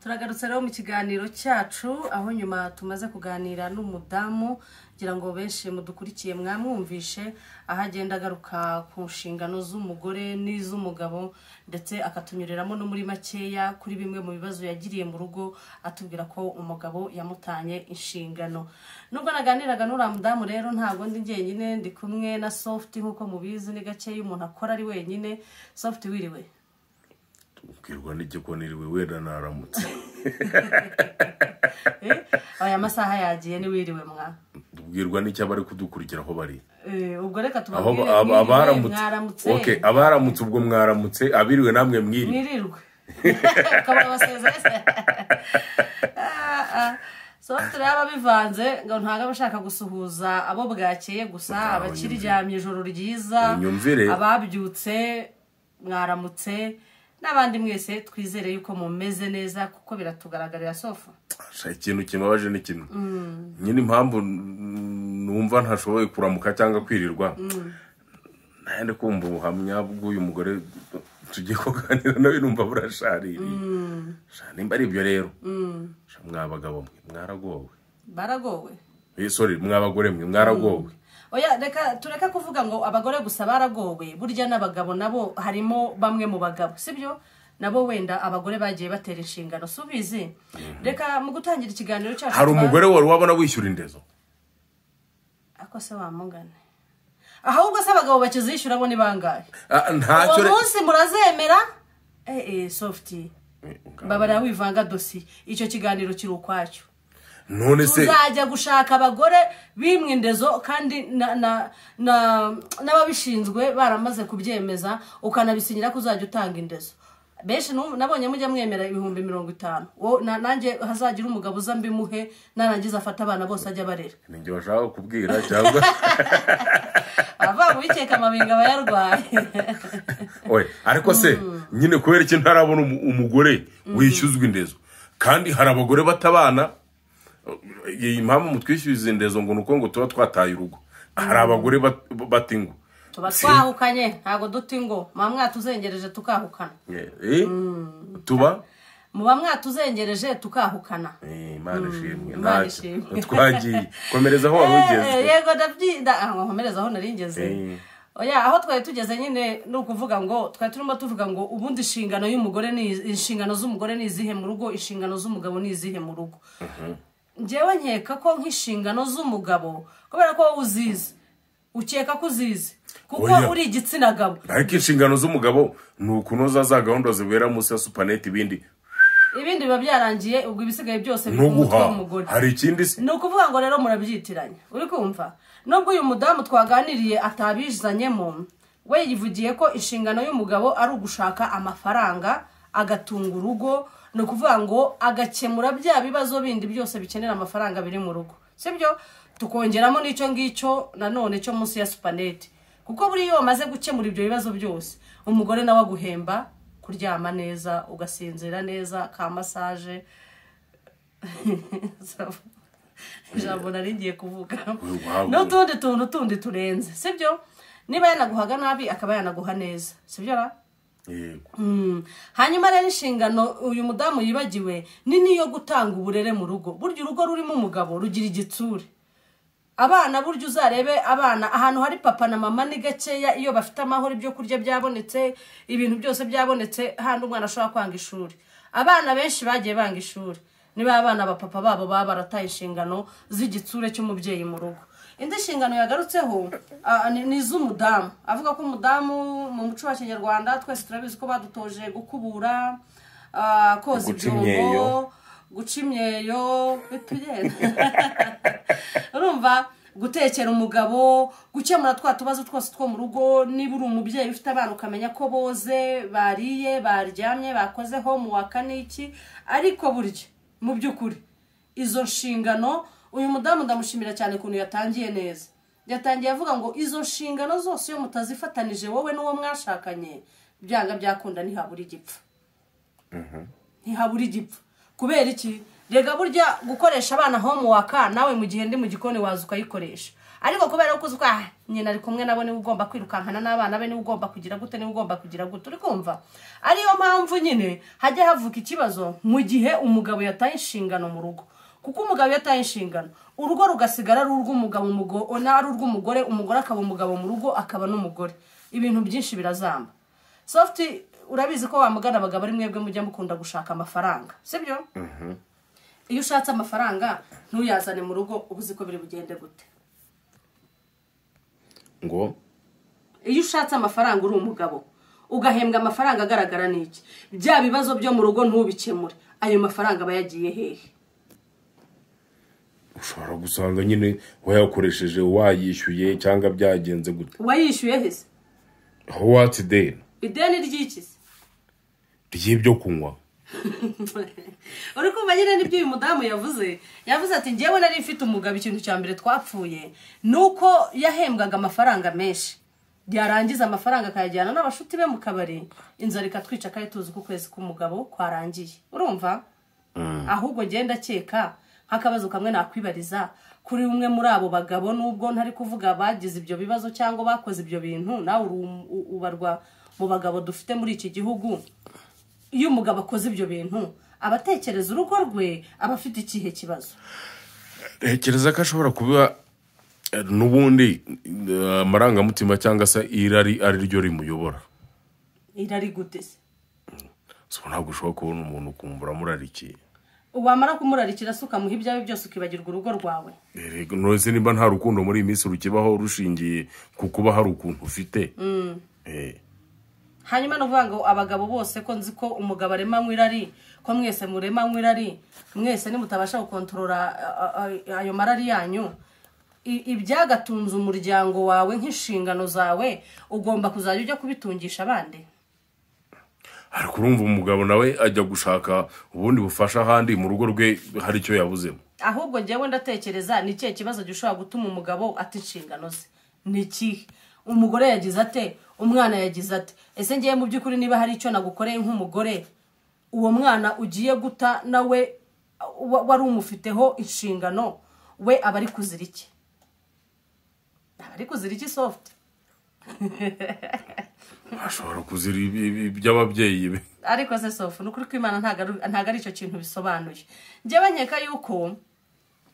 Turagarutse rero mu kiganiro cyacu, aho nyuma tumaze kuganira n'umudamu, ngira ngo benshi mudukurikiye mwamwumvishe, aho agenda agaruka ku nshingano z'umugore n'iz'umugabo, ndetse akatunyuriramo no muri makeya kuri bimwe mu bibazo yagiriye mu rugo, atubwira ko umugabo yamutanye inshingano. Nubwo naganiraga n'uriya mudamu rero, ntabwo ndi njyenyine, ndi kumwe na Soft. Nk'uko mubizi, ni gakeya umuntu akora ari wenyine. Soft, wiriwe? Ubwirwa n'igiko niriwe, wenda naramutse. Aya masaha yagiye, niwiriwe mwa. Tubwirwa n'icyo abari kudukurikira aho bari. Ubwo reka aho tubabwire mwiriwe, abaramutse. Mwaramutse. Okay, abaramutse ubwo mwaramutse, abiriwe namwe mwiriwe. Mwirirwe, ukabona basezeye se. Soft rero aba bivanze, ngo ntabwo aba ashaka gusuhuza abo bwakeye gusa, Ngaho. Abakiryamye ijoro ryiza. Unyumvire. Ababyutse mwaramutse, n'abandi mwese twizere yuko mumeze neza, kuko biratugaragarira, Sofa. Sha, ikintu kibabaje ni kimwe nyine, impamvu numva ntashoboye kuramuka cyangwa kwirirwa, ndi kumva ubuhamya bw'uyu mugore tugiye kuganira nawe, numva burashaririye. Sha, nimba ari ibyo rero, sha, mwa bagabo mwe mwaragowe. Baragowe. Sorry, mwa bagore mwe mwaragowe. Oya, reka tureke kuvuga ngo abagore gusa baragowe. Burya n'abagabo nabo, harimo bamwe mu bagabo, sibyo, nabo wenda abagore bagiye batera inshingano, si ubizi? Reka mu gutangira ikiganiro cyacu Hari umugore wari wabona wishyura indezo? Ako se wamugane, ahubwo se abagabo bakizishyura bo ni bangahe? Ah, ntacyo. Uwo munsi murazemera. Soft, mbabarira, wivanga dosiye, icyo kiganiro kiri ukwacyo. None se? Tuzajya gushaka abagore bimwe indezo, kandi n'ababishinzwe baramaze kubyemeza, ukanabisinyira ko uzajya utanga indezo. Benshi nabonye mujya mwemera 50,000. Nanjye hazagira umugabo uza mbimuhe, narangiza afate abana bose ajya abarera. Ni njye bashaka kubwira cyangwa? Abavuga uwikeka amabinga aba yarwaye. Oye, ariko se nyine kubera iki ntarabona umugore wishyuzwa indezo, kandi hari abagore batabana? Iyi mpamvu mutwishyuza indezo ngo ni uko ngo tuba twataye urugo. Hari abagore bata ingo. Tuba twahukanye, ntabwo duta ingo. Muba mwatuzengereje tukahukana. Tuba Muba mwatuzengereje tukahukana. Imana ishimwe. Imana Ntacyo. ishimwe. Twagiye, komereza aho wari ugeze. Yego, ndabyinda nkomereza aho nari ngeze. Oya, aho twari tugeze nyine ni ukuvuga ngo twari turimo tuvuga ngo ubundi inshingano y'umugore ni inshingano z'umugore ni izihe mu rugo, inshingano z'umugabo ni izihe mu rugo. Njyewe nkeka ko nk'inshingano z'umugabo, kubera ko wowe uzizi, ukeka ko uzizi kuko Oya. uri igitsina gabo. Ariko inshingano z'umugabo ni ukunoza za gahunda zibera munsi ya supaneti, ibindi Ibindi biba byarangiye, ubwo ibisigaye byose biri no ku mutwe guhaha. w'umugore. Hari ikindi se? Ni ukuvuga ngo rero murabyitiranya, uri kumva? Nubwo uyu mudamu twaganiriye atabizanyemo, we yivugiye ko inshingano y'umugabo ari ugushaka amafaranga agatunga urugo, ni ukuvuga ngo agakemura bya bibazo bindi byose bikenera amafaranga biri mu rugo, sibyo? Tukongeramo n'icyo ngicyo nanone cyo munsi ya supaneti, kuko buriya iyo wamaze gukemura ibyo bibazo byose, umugore nawe aguhemba kuryama neza, ugasinzira neza, ka massage. Ijambo nari ngiye kuvuga. N'utundi tuntu tundi turenze, sibyo? Niba yanaguhaga nabi akaba yanaguha neza, sibyo ra? Yego. Hanyuma rero inshingano uyu mudamu yibagiwe ni niyo gutanga uburere mu rugo. Burya urugo rurimo umugabo rugira igitsure. Abana, burya uzarebe abana, ahantu hari papa na mama ni gakeya, iyo bafite amahoro, ibyo kurya byabonetse, ibintu byose byabonetse, handi umwana ashobora kwanga ishuri. Abana benshi bagiye banga ishuri niba abana ba papa babo baba barataye inshingano z'igitsure cy'umubyeyi mu rugo. Indi nshingano yagarutseho ni iz'umudamu, avuga ko umudamu mu muco wa kinyarwanda, twese turabizi ko badutoje gukubura, koza Guca ibyombo, imyeyo. Guca imyeyo, bitugenda, urumva, gutekera umugabo, gukemura twa tubazo twose two mu rugo. Niba uri umubyeyi ufite abana, ukamenya ko boze, bariye, baryamye, bakoze homework n'iki. Ariko burya mu by'ukuri izo nshingano, uyu mudamu ndamushimira cyane ukuntu yatangiye neza. Yatangiye avuga ngo izo nshingano zose iyo mutazifatanije, wowe n'uwo mwashakanye, byanga byakunda ntihabura igipfa, ntihabura igipfa. Kubera iki? Rega burya gukoresha abana homework, nawe mu gihe ndi mu gikoni waza ukayikoresha. Ariko kubera ko uzi ko nyina ari kumwe nabo, niwe ugomba kwirukankana n'abana be, niwe ugomba kugira gute, niwe ugomba kugira gute, uri kumva? Ariyo mpamvu nyine hajya havuka ikibazo mu gihe umugabo yataye inshingano mu rugo. Kuko umugabo yataye inshingano, urugo rugasigara ari urw'umugabo, ari urw'umugore, umugore akaba umugabo mu rugo, akaba n'umugore. Ibintu byinshi birazamba. Soft, urabizi ko wamugana abagabo ari mwebwe mujya mukunda gushaka amafaranga, sibyo? Iyo ushatse amafaranga ntuyazane mu rugo, uba uzi ko biri bugende gute? Ngo Iyo ushatse amafaranga uri umugabo, ugahembwa amafaranga agaragara n'iki, bya bibazo byo mu rugo ntubikemure, ayo mafaranga aba yagiye hehe? Ushobora gusanga nyine wayakoresheje, wayishyuye, cyangwa byagenze gute. Wayishyuye hese? Aho watse ideni. Ideni ry'iki se? Ry'ibyo kunywa. Uri kumva nyine n'ibyo uyu mudamu yavuze. Yavuze ati njyewe nari mfite umugabo, ikintu cya mbere twapfuye ni uko yahembwaga amafaranga menshi, yarangiza amafaranga akayajyana n'abashuti be mu kabari, inzara ikatwica kandi tuzi ko ukwezi k'umugabo kwarangiye. Urumva? Ahubwo ngenda akeka nk'akabazo kamwe nakwibariza kuri umwe muri abo bagabo, nubwo ntari kuvuga bagize ibyo bibazo cyangwa bakoze ibyo bintu, nawe ubarwa mu bagabo dufite muri iki gihugu. Iyo umugabo akoze ibyo bintu, abatekereza urugo rwe aba afite ikihe kibazo? Ntekereza ko ashobora kuba n'ubundi amarangamutima cyangwa se irari ari ryo rimuyobora. Irari gute se? So ntabwo ushobora kubona umuntu ukumva uramurarikiye. Wamara kumurarikira se ukamuha ibyawe byose, ukibagirwa urugo rwawe? Erega none nimba nta rukundo muri iyi minsi rukibaho rushingiye ku kuba hari ukuntu ufite. Hanyuma no kuvuga ngo abagabo bose, ko nzi ko umugabo aremanywa irari, ko mwese muremanywa irari, mwese nimutabasha gukontorora ayo marari yanyu, ibyagatunze umuryango wawe nk'inshingano zawe ugomba kuzajya ujya kubitungisha abandi. Ariko urumva umugabo nawe ajya gushaka ubundi bufasha ahandi mu rugo rwe hari icyo yabuzemo. Ahubwo njyewe ndatekereza ni ikihe kibazo gishobora gutuma umugabo ata inshingano ze? Ni ikihe? Umugore yagize ate? Umwana yagize ate? Ese ngiye mu by'ukuri niba hari icyo nagukoreye nk'umugore, uwo mwana ugiye guta nawe wari umufiteho inshingano, we aba ari kuzira iki? Aba ari kuzira iki, Soft? Ashobora kuzira iby'ababyeyi be. Ariko se Soft, ni ukuri kw'Imana ntabwo ari icyo kintu bisobanuye. Njyewe nkeka yuko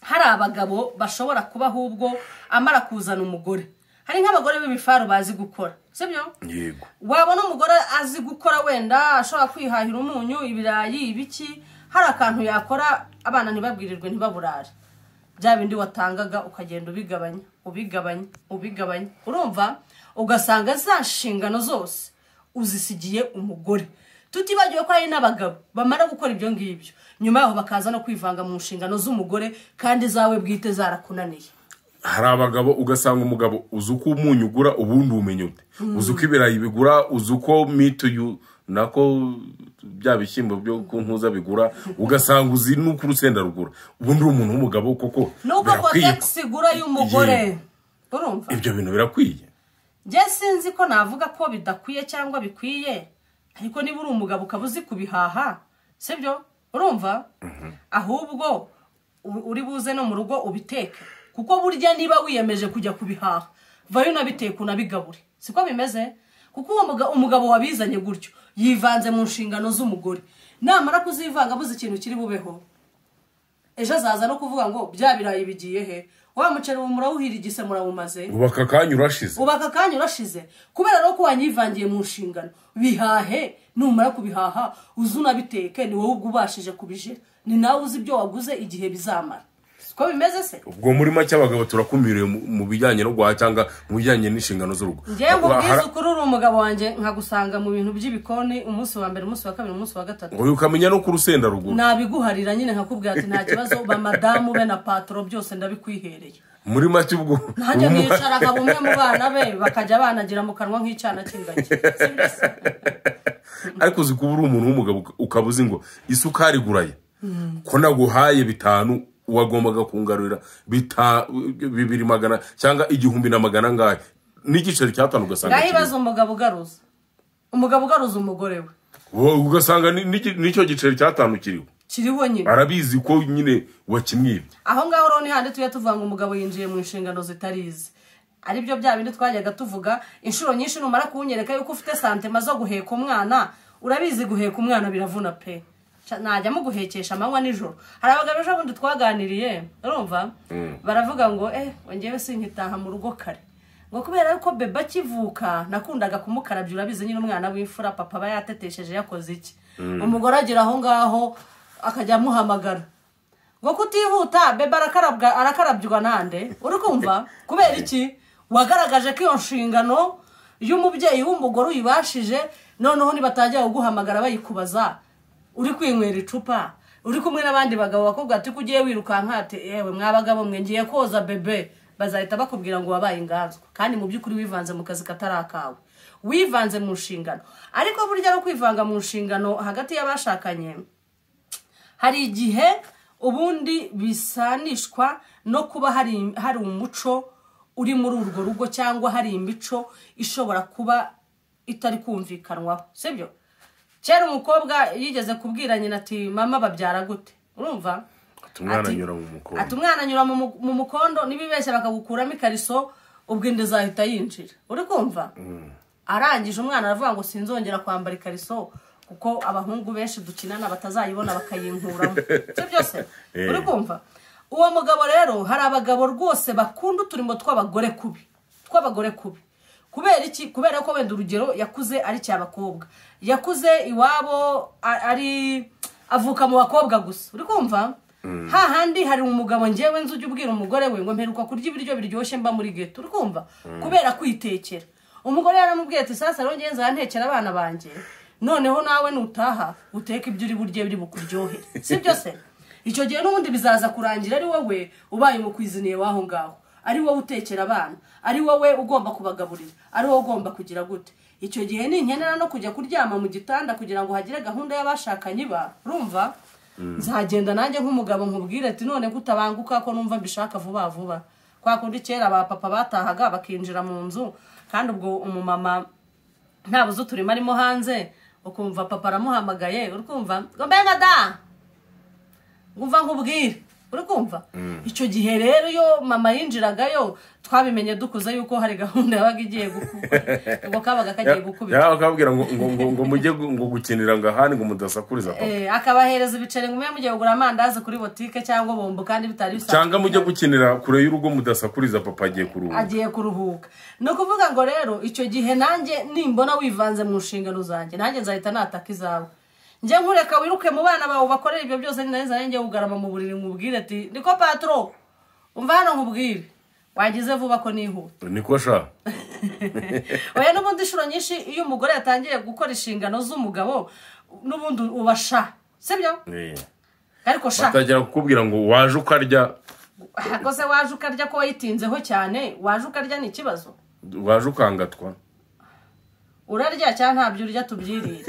hari abagabo bashobora kuba ahubwo amara kuzana umugore, hari nk'abagore b'ibifaru bazi gukora, sibyo? Yego. Wabona umugore azi gukora, wenda ashobora kwihahira umunyu, ibirayi, ibiki, hari akantu yakora abana ntibabwirirwe, ntibaburare, bya bindi watangaga ukagenda ubigabanya, ubigabanya, ubigabanya. Urumva ugasanga za nshingano zose uzisigiye umugore. Tutibagiwe ko hari n'abagabo bamara gukora ibyo ngibyo, nyuma yaho bakaza no kwivanga mu nshingano z'umugore kandi zawe bwite zarakunaniye. Hari abagabo ugasanga umugabo uzi uko umunyu ugura, ubundi umenya ute, uzi uko ibirayi bigura, uzi uko mituyu nako bya bishyimbo byo ku ntuza bigura, ugasanga uzi n'uko urusenda rugura, ubundi uri umuntu w'umugabo koko. Nuko birakwiye. Kotex igura y'umugore, urumva? Ibyo bintu birakwiye? Njye sinzi ko navuga ko bidakwiye cyangwa bikwiye, ariko niba uri umugabo ukaba uzi kubihaha, sibyo? Urumva? Ahubwo uri buze no mu rugo ubiteke, kuko burya niba wiyemeje kujya kubihaha, vayo unabiteke unabigabure, siko bimeze? Kuko uwo umugabo wabizanye gutyo yivanze mu nshingano z'umugore, namara kuzivanga abuze ikintu kiri bubeho, ejo azaza no kuvuga ngo bya birayi bigiye he, wa muceri murawuhirigise murawumaze, ubu aka kanya urashize, ubu aka kanya urashize, kubera rero ko wanyivangiye mu nshingano. Bihahe, numara kubihaha uze unabiteke, ni wowe ubwo ubashije kubijira, ni nawe uzi ibyo waguze igihe bizamara, siko bimeze se? Ubwo muri make abagabo turakumiriye mu bijyanye no guhaha cyangwa mu bijyanye n'inshingano z'urugo. Njyewe ngo ubwize ukuri, uri umugabo wanjye nkagusanga mu bintu by'ibikoni umunsi wa mbere, umunsi wa kabiri, umunsi wa gatatu, ngo ukamenya no ku rusenda ruguru, nabiguharira nyine nkakubwira ati nta kibazo, ba madamu be na patro byose ndabikwihereye. Muri make ubwo nanjye nicara nka bumwe mu bana be, bakajya banagira mu kanwa nk'icyana cy'ingagi. Ariko uzi kuba uri umuntu w'umugabo ukaba uzi ngo isukari iguraye, ko naguhaye 5 wagombaga kungarurira 2,200 cyangwa 1,100 angahe, n'igiceri cya 5 ugasanga ngaho ibaze umugabo ugaruza, umugabo ugaruza umugore we, ugasanga n'icyo giceri cya 5 kiriho. Kiriho nyine. Arabizi ko nyine wakimwibye. Aho ngaho rero ni handi tujya tuvuga ngo umugabo yinjiye mu nshingano zitarize. Aribyo bya bindi twajyaga tuvuga inshuro nyinshi, numara kunyereka yuko ufite sentiment zo guheka umwana, urabizi guheka umwana biravuna pe. Najya muguhekesha amanywa nijoro. Hari abagabo ejo bundi twaganiriye, urumva? Baravuga ngo ngewe sinkitaha mu rugo kare. Ngo kubera yuko beba akivuka nakundaga kumukarabya, urabizi nyine umwana w'imfura papa aba yatetesheje yakoze iki. Umugore agera aho ngaho akajya amuhamagara. Ngo kutihuta beba arakarabywa nande? Uri kumva? Kubera iki? Wagaragaje ko iyo nshingano y'umubyeyi w'umugore uyibashije, noneho nibatajya kuguhamagara bayikubaza uri kwinywera icupa, uri kumwe n'abandi bagabo bakubwira ati kugiye wirukanka, ati yewe mwabagabo mwe ngiye koza bebe, bazahita bakubwira ngo wabaye inganzwa, kandi mu by'ukuri wivanze mu kazi katari akawe, wivanze mu nshingano. Ariko burya no kwivanga mu nshingano hagati y'abashakanye hari igihe ubundi bisanishwa no kuba hari umuco uri muri urwo rugo, cyangwa hari imico ishobora kuba itari kumvikanwaho, sibyo? Kera umukobwa yigeze kubwira nyina ati mama babyara gute, urumva? Ati umwana anyura mu mukondo. Ati umwana anyura mu mukondo, nibibeshya bakagukuramo ikariso ubwo inda izahita yinjira, uri kumva? Arangije umwana aravuga ngo sinzongera kwambara ikariso kuko abahungu benshi dukinana batazayibona bakayinkuramo, sibyo se? Uri kumva? Uwo mugabo rero, hari abagabo rwose bakunda uturimo tw'abagore kubi, tw'abagore kubi. Kubera iki? Kubera ko wenda urugero yakuze ari cyabakobwa, yakuze iwabo ari avuka mu bakobwa gusa, uri kumva? Hahandi hari umugabo ngewe nzi ujya ubwira umugore we ngo mperuka kurya ibiryo biryoshye mba muri ghetto, uri kumva? Kubera kwitekera. Umugore yaramubwiye ati sasa rero ngenza ntekera abana banjye, noneho nawe nutaha uteke ibyo uri burye biri bukuryohere, sibyo se? Icyo gihe n'ubundi bizaza kurangira ari wowe ubaye umukwiziniye waho ngaho, ari wowe utekera abana, ari wowe ugomba kubagaburira, ari wowe ugomba kugira gute. Icyo gihe ni nkenera no kujya kuryama mu gitanda kugira ngo hagire gahunda y'abashakanye ba, urumva? Nzagenda nanjye nk'umugabo nkubwire ati none kutabanguka ko numva mbishaka vuba vuba. Kwa kundi kera ba papa batahaga bakinjira mu nzu, kandi ubwo umumama ntabuze uturimo arimo hanze, ukumva papa aramuhamagaye, uri kumva? Ngo mbe mada, ngumva nkubwire, uri kumva? Icyo gihe rero yo mama yinjiragayo twabimenye dukuze yuko hari gahunda yabaga igiye gukubita, ngo kabaga kagiye gukubita. Ya akabwira ngo ngo ngo ngo mujye ngo gukinira ngo ahandi ngo mudasakuriza papa. Akabahereza ibiceri ngo mwe mujye kugura amandazi kuri botike cyangwa bombo, kandi bitari bisanzwe. Cyangwa mujye gukinira kure y'urugo mudasakuriza papa agiye kuruhuka. Agiye kuruhuka. No kuvuga ngo rero icyo gihe nanjye nimbona wivanze mu nshingano zanjye, nanjye nzahita nataka izawe. Nje nkureka wiruke mu bana bawe bakorera ibyo byose, neza nanjye ugarama mu buriri nkubwire ati niko patro, umva hano nkubwire wagize vuba ko nihuta. Niko sha. Oya n'ubundi inshuro nyinshi iyo umugore yatangiye gukora inshingano z'umugabo n'ubundi ubasha, sibyo? Ariko sha batangira kukubwira ngo waje ukarya. Kose waje ukarya ko wayitinzeho cyane, waje ukarya ni ikibazo. Waje ukangatwa. Urarya cyangwa ntabyo urya tubyirire.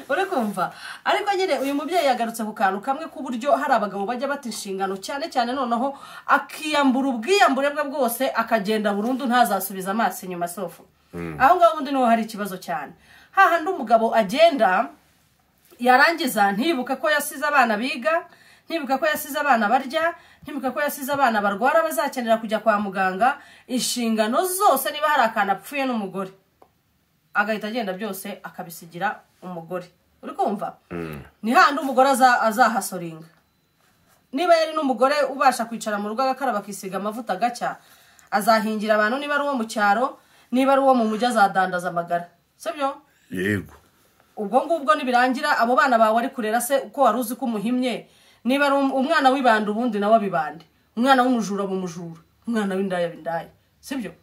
Uri kumva? Ariko nyine uyu mubyeyi yagarutse ku kantu kamwe k'uburyo hari abagabo bajya bata inshingano cyane cyane, noneho akiyambura ubwiyambure bwe bwose akagenda burundu ntazasubiza amaso inyuma sofu. Aho ngaho ubundi niho hari ikibazo cyane. Hahandi umugabo agenda yarangiza ntibuka ko yasize abana biga, ntibuka ko yasize abana barya, ntibuka ko yasize abana barwara bazakenera kujya kwa muganga, inshingano zose niba hari akana apfuye n'umugore agahita agenda byose akabisigira umugore, uri kumva? Ni handi umugore azahasoringa. Niba yari n'umugore ubasha kwicara mu rugo agakaraba akisiga amavuta gacya, azahingira abantu, niba ari uwo mu cyaro, niba ari uwo mu mujyi azadandaza amagara, sibyo? Yego. Ubwo ngubwo nibirangira abo bana bawe ari kurera se uko wari uzi ko umuhimye, niba ari umwana w'ibandi ubundi nawe abibande, umwana w'umujura bumujura, umwana w'indaya bindaya, sibyo?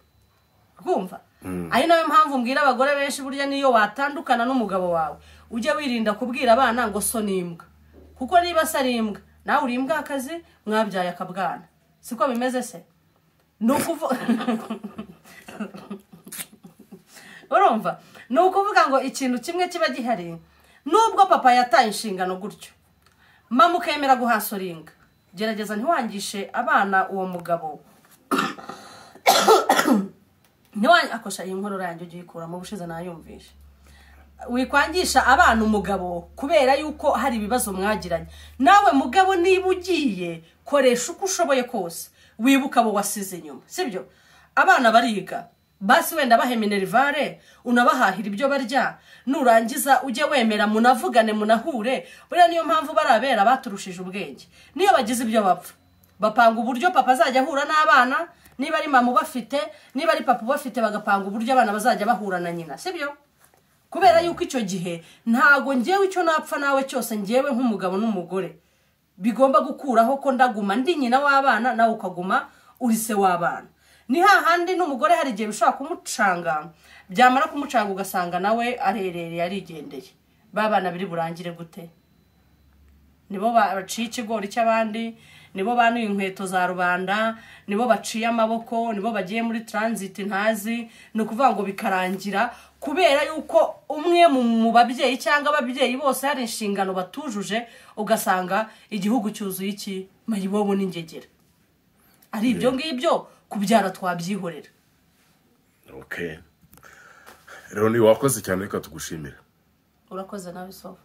Kumva? Ari nayo mpamvu mbwira abagore benshi burya niyo watandukana n'umugabo wawe ujye wirinda kubwira abana ngo so ni imbwa, kuko niba se ari imbwa nawe uri imbwa akazi mwabyaye akabwana, siko bimeze se? Urumva? Ni ukuvuga ngo ikintu kimwe kiba gihari, nubwo papa yataye inshingano gutyo, mama ukemera guhasoringa, gerageza ntiwangishe abana uwo mugabo. Akosha iyi nkorora yanjye ugiye ikuramo ubushize nayumvishe. Wikwangisha abana umugabo kubera yuko hari ibibazo mwagiranye. Nawe mugabo niba ugiye, koresha uko ushoboye kose, wibuka abo wasize inyuma, sibyo? Abana bariga, basi wenda bahe minerval, unabahahira ibyo barya, nurangiza ujye wemera munavugane, munahure. Buriya niyo mpamvu barabera baturushije ubwenge, niyo bagize ibyo bapfa bapanga uburyo papa azajya ahura n'abana, niba ari mama ubafite, niba ari papa ubafite, bagapanga uburyo abana bazajya bahura na nyina, sibyo? Kubera yuko icyo gihe ntago ngewe icyo napfa nawe cyose, ngewe nk'umugabo n'umugore bigomba gukuraho ko ndaguma ndi nyina w'abana, nawe ukaguma uri se w'abana. Ni hahandi n'umugore hari igihe bishobora kumucanga, byamara kumucanga ugasanga nawe arerereye, arigendeye. Ba bana biri burangire gute? Nibo baciye ikigori cy'abandi, nibo banuye inkweto za rubanda, nibo baciye amaboko, nibo bagiye muri transit ntazi. Ni ukuvuga ngo bikarangira kubera yuko umwe mu babyeyi cyangwa ababyeyi bose hari inshingano batujuje, ugasanga igihugu cyuzuye iki? Mayibobo n'ingegera. Ari ibyo ngibyo kubyara twabyihorera. Okay, rero ni wakoze cyane, reka tugushimire. Urakoze nawe, Sofa.